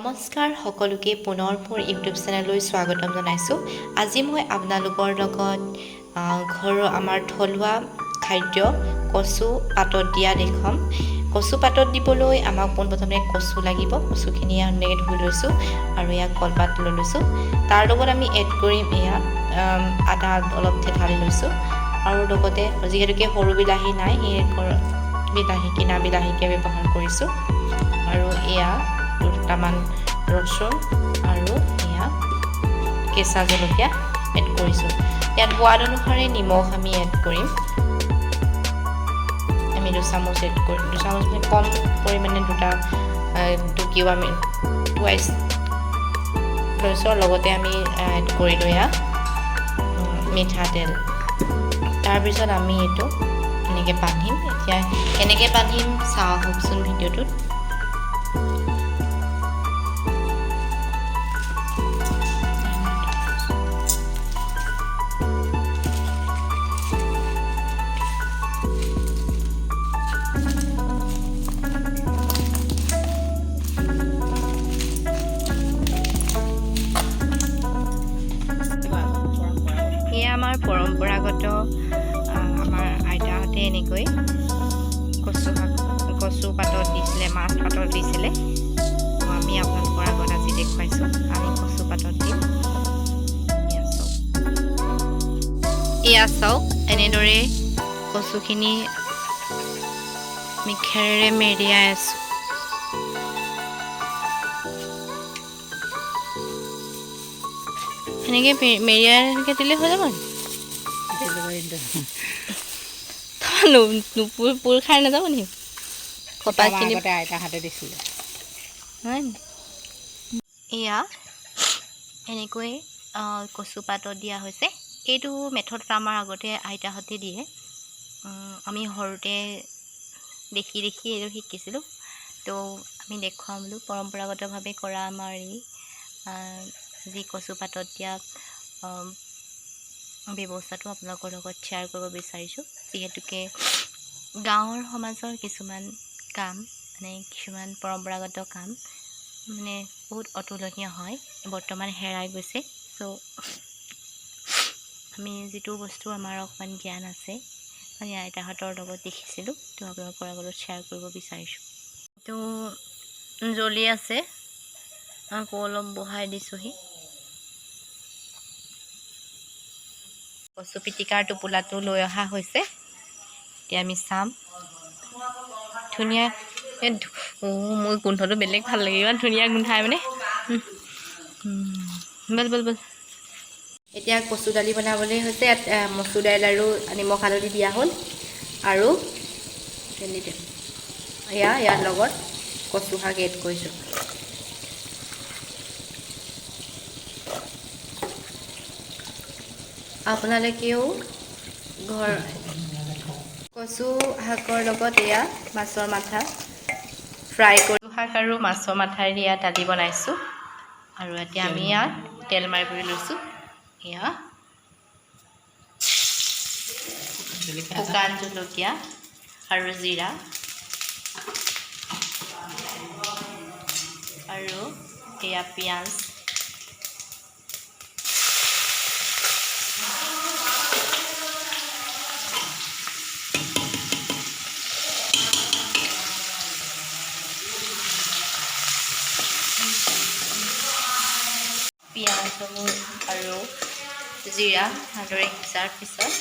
নমস্কাৰ সকলোকে, পুনৰ মোৰ ইউটিউব চেনেললৈ স্বাগতম জনাইছোঁ। আজি মই আপোনালোকৰ লগত ঘৰৰ আমাৰ থলুৱা খাদ্য কচু পাতত দিয়া দেখুৱাম। কচু পাতত দিবলৈ আমাক পোনপ্ৰথমে কচু লাগিব। কচুখিনি ধুনীয়াকৈ ধুই লৈছোঁ আৰু ইয়াক কলপাত লৈ লৈছোঁ। তাৰ লগত আমি এড কৰিম এয়া আদা অলপ থেতালি লৈছোঁ আৰু লগতে যিহেতুকে সৰু বিলাহী নাই, সেই বিলাহী কিনা বিলাহীকে ব্যৱহাৰ কৰিছোঁ আৰু এয়া দুটামান ৰচুন আৰু এয়া কেঁচা জলকীয়া এড কৰিছোঁ। ইয়াত সোৱাদ অনুসৰি নিমখ আমি এড কৰিম। আমি 2 চামুচ এড কৰিম। 2 চামুচ মানে কম পৰিমাণে দুটা 2 কিউ আমি টুৱাইচ লৈছোঁ আৰু লগতে আমি এড কৰিলোঁ এয়া মিঠাতেল। তাৰপিছত আমি এইটো এনেকৈ বান্ধিম। এতিয়া কেনেকৈ বান্ধিম চাওঁ আহকচোন ভিডিঅ'টোত। এয়া আমাৰ পৰম্পৰাগত, আমাৰ আইতাহঁতে এনেকৈ কচু শাক কচু পাতত দিছিলে, মাছ পাতত দিছিলে। আমি আপোনালোকৰ আগত আজি দেখুৱাইছোঁ, আমি কচু পাতত দিম। এয়া চাওক, এয়া চাওক, এনেদৰে কচুখিনি আমি খেৰেৰে মেৰিয়াই আছোঁ। এনেকৈ মেৰিয়াই এনেকৈ দিলে হৈ যাব নেকি? পোৰ খাই নাযাব নেকি কপাহখিনি? আগতে আইতাহঁতে দিছিলে। হয় নি? এয়া এনেকৈ কচু পাতত দিয়া হৈছে। এইটো মেথডত আমাৰ আগতে আইতাহঁতে দিয়ে। আমি সৰুতে দেখি দেখি এইটো শিকিছিলোঁ। তো আমি দেখুৱাম বোলো পৰম্পৰাগতভাৱে কৰা আমাৰ এই যি কচু পাতত দিয়া ব্যৱস্থাটো আপোনালোকৰ লগত শ্বেয়াৰ কৰিব বিচাৰিছোঁ। যিহেতুকে গাঁৱৰ সমাজৰ কিছুমান কাম, মানে কিছুমান পৰম্পৰাগত কাম মানে বহুত অতুলনীয় হয়, বৰ্তমান হেৰাই গৈছে। চ' আমি যিটো বস্তু আমাৰ অকণমান জ্ঞান আছে, আমি আইতাহঁতৰ লগত দেখিছিলোঁ, তো আপোনালোকৰ আগত শ্বেয়াৰ কৰিব বিচাৰিছোঁ। তো জ্বলি আছে, আকৌ অলপ বহাই দিছোঁহি। কচু পিটিকাৰ টোপোলাটো লৈ অহা হৈছে। এতিয়া আমি চাম। ধুনীয়া অ' মোৰ গোন্ধটো বেলেগ ভাল লাগে, ইমান ধুনীয়া গোন্ধাই মানে। ব'ল ব'ল ব'ল। এতিয়া কচু দালি বনাবলৈ হৈছে। ইয়াত মচুৰ দাইল আৰু নিমখ হালধি দিয়া হ'ল আৰু চেনি দিম। এয়া ইয়াৰ লগত কচু শাক এড কৰিছোঁ। আপোনালোকেও ঘৰ কচু শাকৰ লগত এয়া মাছৰ মাথা ফ্ৰাই কৰি, শাক আৰু মাছৰ মাথাৰে এয়া দালি বনাইছোঁ। আৰু এতিয়া আমি ইয়াত তেল মাৰিবলৈ লৈছোঁ। এয়া শুকান জলকীয়া আৰু জিৰা আৰু এয়া পিঁয়াজ। পিঁয়াজসমূহ আৰু জিৰা ভালদৰে সিজাৰ পিছত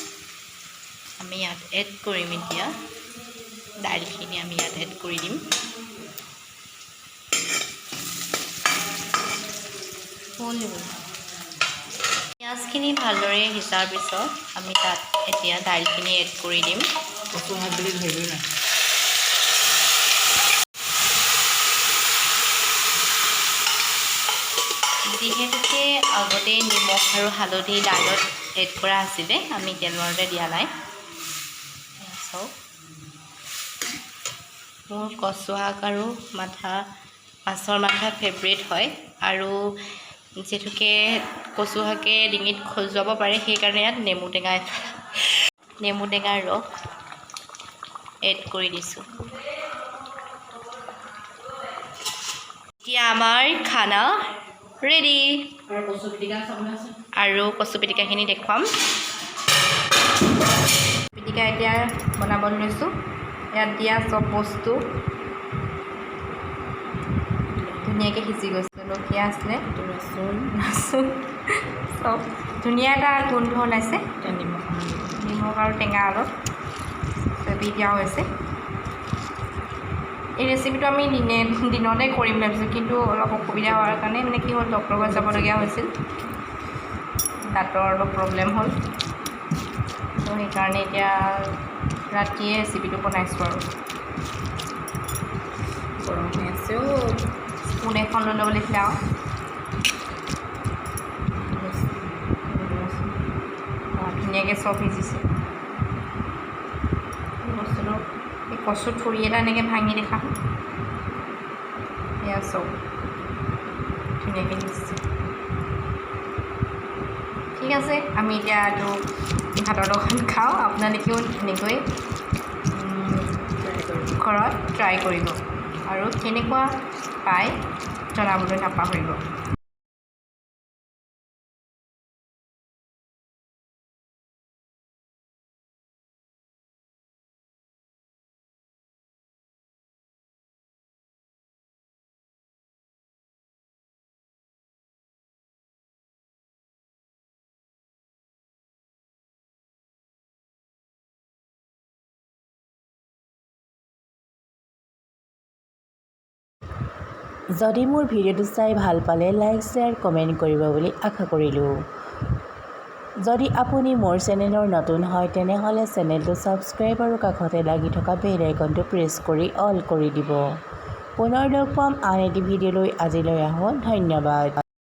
আমি ইয়াত এড কৰিম এতিয়া দাইলখিনি। আমি ইয়াত এড কৰি দিম। হ'ল। পিঁয়াজখিনি ভালদৰে সিজাৰ পিছত আমি তাত এতিয়া দাইলখিনি এড কৰি দিম। কচু শাক বুলি ধৰিবই নোৱাৰে। যিহেতুকে আগতে নিমখ আৰু হালধি দাইলত এড কৰা আছিলে, আমি তেল মাৰোঁতে দিয়া নাই। এয়া চাওক, মোৰ কচু শাক আৰু মাথা, মাছৰ মাথা ফেভৰেট হয়। আৰু যিহেতুকে কচু শাকে ডিঙিত খজুৱাব পাৰে, সেইকাৰণে ইয়াত নেমু টেঙাৰ ৰস এড কৰি দিছোঁ। এতিয়া এতিয়া আমাৰ খানা ৰেডি। আৰু কচু পিটিকা চাবলৈ আছে। আৰু কচু পিটিকাখিনি দেখুৱাম। পিটিকা এতিয়া বনাবলৈ লৈছোঁ। ইয়াত দিয়া চব বস্তু ধুনীয়াকৈ সিজি গৈছে। জলকীয়া আছিলে, ৰচুন। ৰচুন, চব ধুনীয়া এটা গোন্ধ ওলাইছে। এতিয়া নিমখ অকণমান দিব। নিমখ আৰু টেঙা অলপ চেপি দিয়া হৈছে। এই ৰেচিপিটো আমি দিনতে কৰিম ভাবিছোঁ, কিন্তু অলপ অসুবিধা হোৱাৰ কাৰণে, মানে কি হ'ল, ডক্টৰৰ ঘৰত যাবলগীয়া হৈছিল। দাঁতৰ অলপ প্ৰব্লেম হ'ল। ত' সেইকাৰণে এতিয়া ৰাতিয়ে ৰেচিপিটো বনাইছোঁ আৰু। গৰম হৈ আছে অ'। স্পুন এখন লৈ ল'ব লাগিছিলে আৰু। ৰচুন। ধুনীয়াকৈ চব সিজিছে। এই বস্তুটো, এই কচু ঠুৰি এটা এনেকৈ ভাঙি দেখা। এয়া চব ধুনীয়াকৈ সিজিছে। ঠিক আছে, আমি এতিয়া এইটো ভাতৰ লগত খাওঁ। আপোনালোকেও এনেকৈ ট্ৰাই কৰিব। ঘৰত ট্ৰাই কৰিব আৰু কেনেকুৱা পায় জনাবলৈ নাপাহৰিব। যদি মোৰ ভিডিঅ'টো চাই ভাল পালে, লাইক, শ্বেয়াৰ, কমেণ্ট কৰিব বুলি আশা কৰিলোঁ। যদি আপুনি মোৰ চেনেলৰ নতুন হয়, তেনেহ'লে চেনেলটো ছাবস্ক্ৰাইব আৰু কাষতে লাগি থকা বেল আইকনটো প্ৰেছ কৰি অল কৰি দিব। পুনৰ লগ পাম আন এটি ভিডিঅ'লৈ। আজিলৈ আহোঁ, ধন্যবাদ।